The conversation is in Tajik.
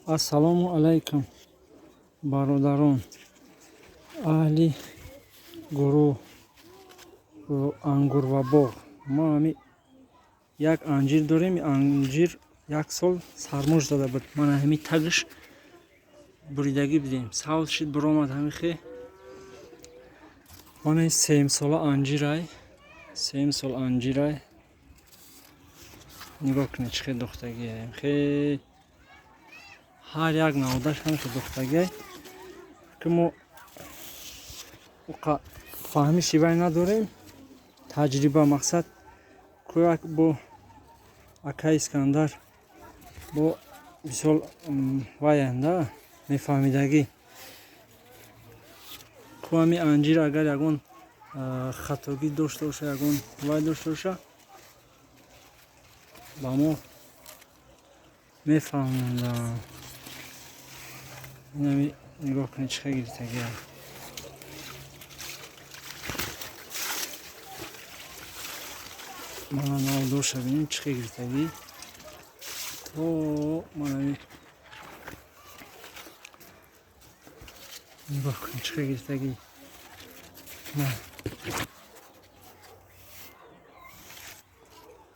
Ассалому алайкум, бародарон, аҳли гурӯҳ ангур ва боғ. Мо ҳами як анҷир дорем. Анҷир як сол сармош зада буд. Мана ҳами тагш буридагӣ будем, савз шид, биромад. Ҳамихе мана сеюмсола анҷирай, сеюм сол анҷирай. Нигоҳ кунед, чӣ хел духтагиай. Хе ҳар як навдаш ҳамихе духтагиай, ки мо уқа фаҳмиши вай надорем, таҷриба. Мақсад кӯяк бо акай Искандар бо мисол ваянда мефаҳмидагӣ ку ҳами анҷир агар ягон хатогӣ дошта боша, ягон вай дошта боша, ба мо мефаҳмонданд. Инами нигоҳ кунед, чӣ хел гирифтагиа. Мана навдоша бинем, чӣ хел гирифтагӣ. То манами нигоҳ кунед, чӣ хел гирифтагӣ.